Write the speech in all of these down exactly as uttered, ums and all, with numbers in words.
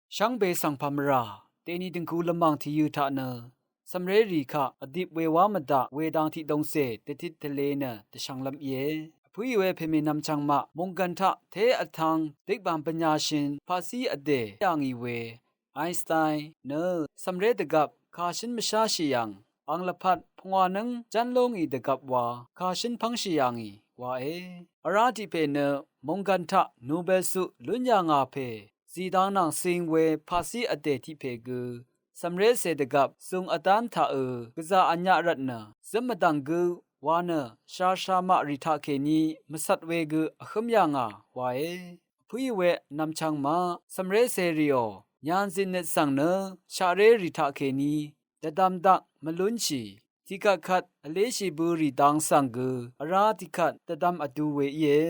Shvngbe svng pàmvrà deni dvngku lvmàng tvyø̄ taq nø cv̀mré rì kaq vdip we wá mvdaq wedang tiqdongcè dvtit tvle nø dvshvnglv́m íe. Vpǿì we pèmè nvmchvng maq mònggv̀n taq té vtvng dikbàng bvnyashøn paqcí vdè yà ngì we Einstein nø cv̀mré dvgvp kàshǿn mvsháshì yv̀ng ang lvpat pungwà nǿng jv́n lú ngì dvgvp wa kàshǿn pv́ngshì yà ngì wae. Vrá tiq pè nø mònggv̀n taq Nobel suq lún yà ngà pè zìdang nvng cing we paqcí vdè tiq pè gø cv̀mrécè dvgvp zùng vdán taqø̄ gvzà vnyaq rvtnø zǿm mvdv̀ng gǿ wa nø shvra shvra maq rì taqkèní mvcvt we gø vhǿm yà ngà wae. Vpǿì we nvmchvng maq cv̀mrécè rìò nyanzin nøt svng nø shaqré rì taqkèní dvdvm dak mvlúnshì tiqkvtkvt vléshì bø rì dang svng gø vrá tiqkvt dvdvm vdu we íe.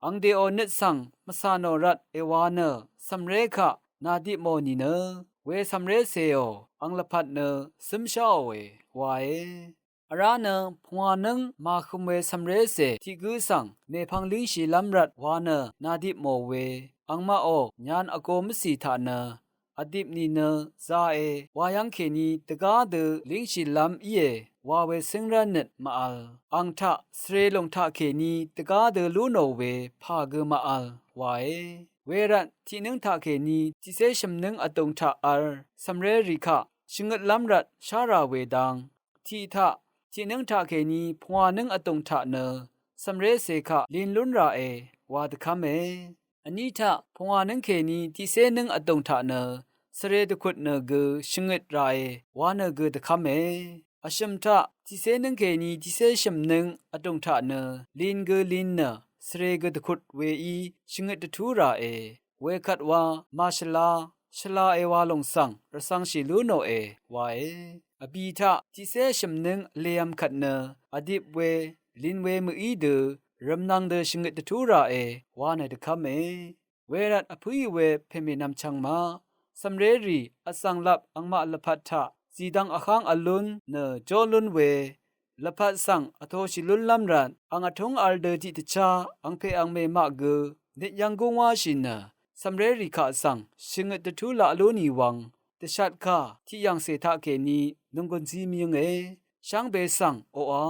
Ang dèò nøt svng mvcà nò rvt èwa nø cv̀mré kaq nàdipmò nìnø we cv̀mrécèò ang lvpat nø zǿmsháòe wae. Vrá nø pungwà nǿng màhøm we cv̀mrécè tiq gǿ svng mèpvng língshìlv́m rvt wa nø nàdipmò we angmaqò nyan vgō mvcì taq nø vdip nìnø zae wa yv́ngkèní dvgá dø língshìlv́m íe wa we cǿngrv́n nøt màvl. Ang taq svre lòng taqkèní dvgá dø lú nò we pà gø màvl wae. Wervt tiqnǿng taqkèní tiqcé shø̀mnǿng vdùng taq vl cv̀mré rì kaq shvngøtlv́m rvt shá rà we dang tiq taq tiqnǿng taqkèní pungwà nǿng vdùng taq nø cv̀mrécè kaq lin lún ràe wa dvkv́me. Vní taq pungwà nǿng kèní tiqcé nǿng vdùng taq nø svre dvkut nø gø shvngøt ràe wa nø gø dvkv́me. Vshø̀m taq tiqcé nǿng kèní tiqcé shø̀mnǿng vdùng taq nø lin gø lin nø svre gø dvkut weí shvngøt dvtú ràe. Wekvt wa màshvla shvlae wa lòng svng rvcv̄ngshì lú nòe wae. Vbì taq tiqcé shø̀mnǿng vlev̄m kvt nø vdip we lin we mø̀í dø rv̀mnv̄ng dø shvngøt dvtú ràe wa nø dvkv́me. Wervt vpǿì we pèmè nvmchvng maq cv̀mré rì vzv̀nglap angmaq lvpat taq zìdvng vháng vlún nø jó lún we lvpat svng vtōshì lúnlv́m rvt ang vtúng vl dø tiqdvchá angpè angmè maq gø nøt yv́ng gúng wáshì nø cv̀mré rì kaq svng shvngøt dvtú laq lú nì wvng dvshatkà tiqyv̀ngcè taqkèní nònggùnzí mvyǿnge. Shvngbe svng oqà